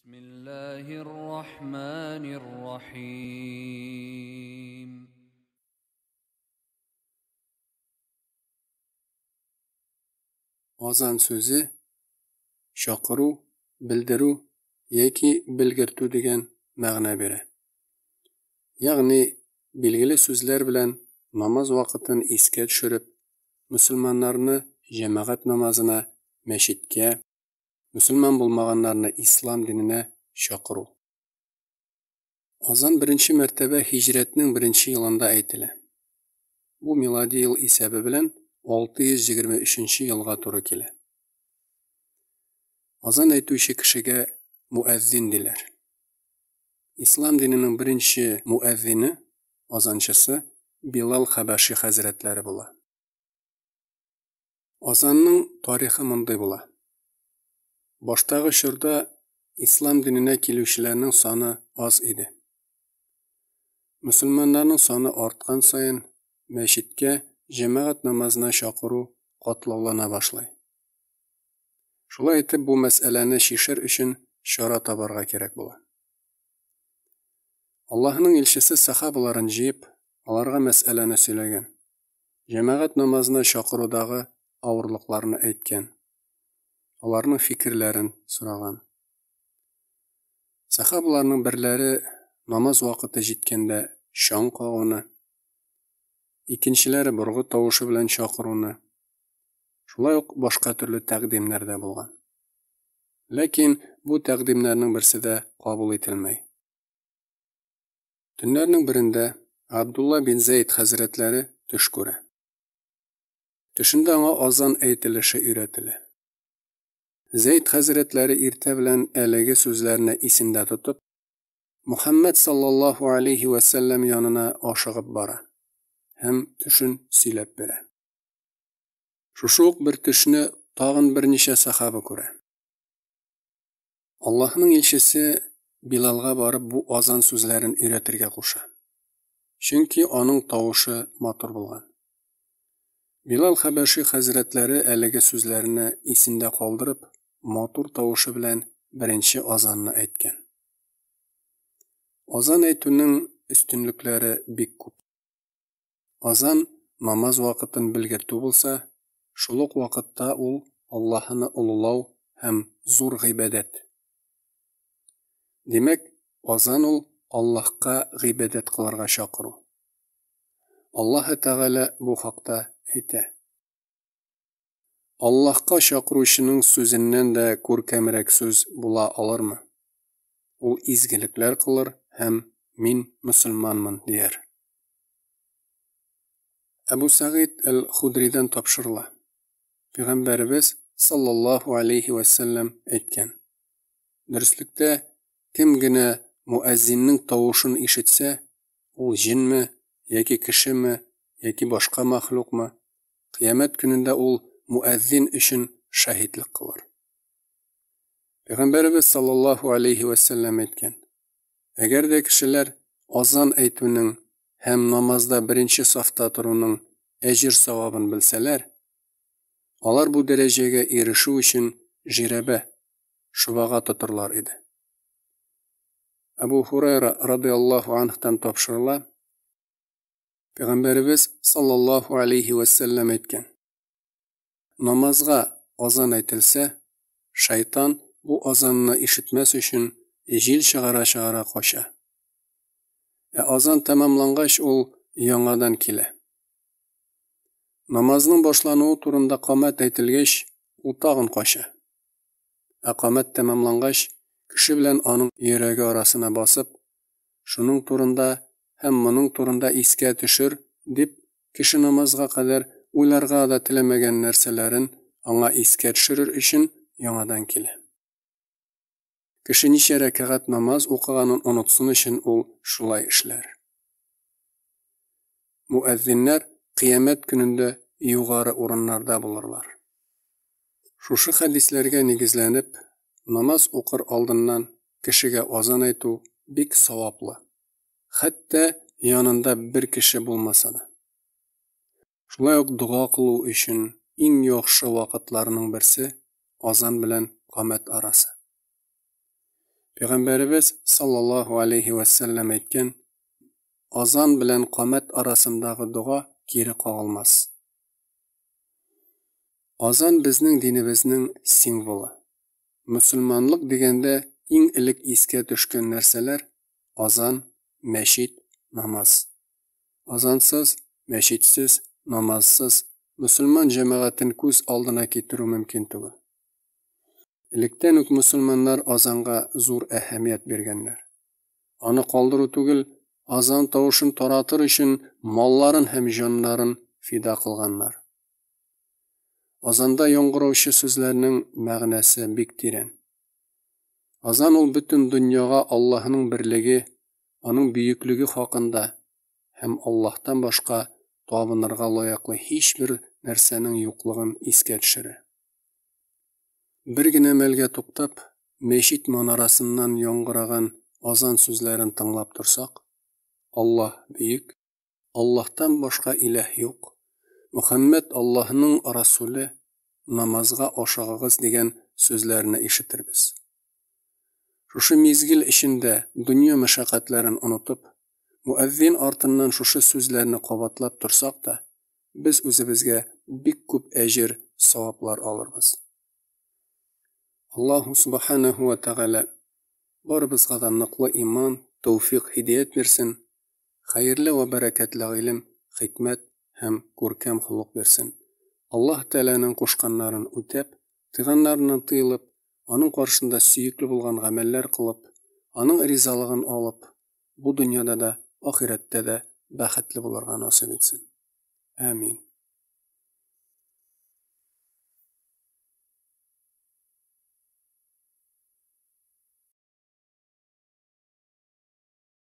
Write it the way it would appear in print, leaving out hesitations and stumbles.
Бисмиллаһир рахманир рахим. Азан сүзе чакыру, белдерү яки белгертү дигән мәгънә бирә. Ягъни, билгеле сүзләр белән намаз вакытын искә төшереп, мөселманнарны җәмәгать намазына мәчеткә, мөселман булмаганнарны ислам диненә чакыру. Азан беренче мәртәбә һиҗрәтнең беренче елында әйтелә. Бу милади ел исәбе белән 623 елга туры килә. Азан әйтүче кешегә мөәззин диләр. Ислам диненең беренче мөәззине, азанчысы Билал Хәбәши хәзрәтләре була. Азанның тарихы мондый була. Баштагы чорда ислам диненә килүчеләрнең саны аз иде. Мөселманнарның саны арткан саен, мәчеткә җәмәгать намазына чакыру катлаулана башлый. Шулай итеп, бу мәсьәләне чишәр өчен чара табарга кирәк була. Аллаһының илчесе сахабаларын җыеп, аларга мәсьәләне сөйләгән. Җәмәгать намазына чакырудагы авырлыкларны әйткән. Аларның фикерләрен сораган. Сахабаларның берләре намаз вакыты җиткәндә чаң кагуны, икенчеләре боргы тавышы белән чакыруны, шулай ук башка төрле тәкъдимнәр дә булган. Ләкин бу тәкъдимнәрнең берсе дә кабул ителмәй. Төннәрнең берендә Абдулла бин Зәйд хәзрәтләре төш күрә. Төшендә аңа азан әйтелеше өйрәтелә. Зәйд хәзрәтләре иртә белән әлеге сүзләрне исендә тотып, Мухәммәд саллаллаһу алейһи вә сәлләм янына ашыгып бара һәм төшен сөйләп бирә. Шушы ук бер төшне тагын берничә сахаба күрә. Аллаһның илчесе Билалга барып бу азан сүзләрен өйрәтергә куша. Чөнки аның тавышы матур булган. Билал Хәбәши хәзрәтләре әлеге сүзләрне исендә калдырып, матур тавышы белән беренче азанны әйткән. Азан әйтүнең өстенлекләре бик күп. Азан намаз вакытын белгертү булса, шул ук вакытта ул Аллаһыны олылау һәм зур гыйбадәт. Димәк, азан ул Аллаһка гыйбадәт кылырга чакыру. Аллаһы Тәгалә бу хакта әйтә. Аллаһка чакыручының сүзеннән дә күркәмрәк сүз була алырмы? Ул изгелекләр кылыр һәм "Мин мөселманмын" дияр. Әбу Сәгыйд әл-Худридән тапшырыла. Пәйгамбәребез саллаллаһу алейһи вә сәлләм әйткән: Дөреслектә, кем генә мөәззиннең тавышын ишетсә, ул җенме, яки кешеме, яки башка мәхлукмы, кыямәт көнендә ул мөәззин өчен шаһитлек кылыр. Пәйгамбәребез саллаллаһу алейһи вә сәлләм әйткән: Әгәр дә кешеләр азан әйтүнең һәм намазда беренче сафта торуның әҗер-савабын белсәләр, алар бу дәрәҗәгә ирешү өчен жирәбә, шобага тотырлар иде. Әбу Һурайра радыяллаһу анһтан тапшырыла, Пәйгамбәребез саллаллаһу алейһи вә сәлләм әйткән: Намазга азан әйтелсә, шайтан бу азанны ишетмәс өчен җил чыгара-чыгара кача. Ә азан тәмамлангач, ул яңадан килә. Намазның башлануы турында камәт әйтелгәч, ул тагын кача. Ә камәт тәмамлангач, кеше белән аның йөрәге арасына басып, шуның турында һәм моның турында искә төшер, дип, кеше намазга кадәр уйларга да теләмәгән нәрсәләрен аңа искә төшерер өчен яңадан килә. Кеше ничә рәкәгать намаз укыганын онытсын өчен ул шулай эшләр. Мөәззиннәр кыямәт көнендә югары урыннарда булырлар. Шушы хәдисләргә нигезләнеп, намаз укыр алдыннан кешегә азан әйтү бик саваплы, хәтта янында бер кеше булмаса да. Шулай ук дога кылу өчен иң яхшы вакытларның берсе азан белән камәт арасы. Пәйгамбәребез саллаллаһу алейһи вә сәлләм әйткән, Азан белән камәт арасындагы дога кире кагылмас. Азан безнең динебезнең символы. Мөселманлык дигәндә иң элек искә төшкән нәрсәләр: азан, мәчет, намаз. Азансыз, мәчетсез, намазсыз мөселман җәмәгатен күз алдына китерү мөмкин түгел. Электән үк мөселманнар азанга зур әһәмият биргәннәр. Аны калдыру түгел, азан тавышын таратыр өчен малларын һәм җаннарын фида кылганнар. Азанда яңгыраучы сүзләрнең мәгънәсе бик тирән. Азан ул бөтен дөньяга Аллаһның берлеге, аның бөеклеге хакында һәм Аллаһтан башка табынырга лаеклы һичбер нәрсәнең юклыгын искә төшерә. Бер генә мәлгә туктап, мәчет манарасыннан яңгыраган азан сүзләрен тыңлап торсак, Аллаһ бөек, Аллаһтан башка илаһ юк, Мөхәммәд Аллаһның Расуле, намазга ашыгыгыз дигән сүзләрне ишетербез. Шушы мизгел эчендә дөнья мәшәкатьләрен онытып, мөәззин артыннан шушы сүзләрне кабатлап торсак та, без үзебезгә бик күп әҗер, саваплар алырбыз. Аллаһу Субханаһу ва Тәгалә барыбызга да ныклы иман, тәүфик, һидәят бирсен, хәерле вә бәрәкәтле гыйлем, хикмәт һәм күркәм холык бирсен. Аллаһ Тәгаләнең кушканнарын үтәп, тыйганнарыннан тыелып, аның каршында сөекле булган гамәлләр кылып, аның ризалыгын алып, бу дөньяда да, ахирәттә дә бәхетле булырга насыйп итсен. Амин.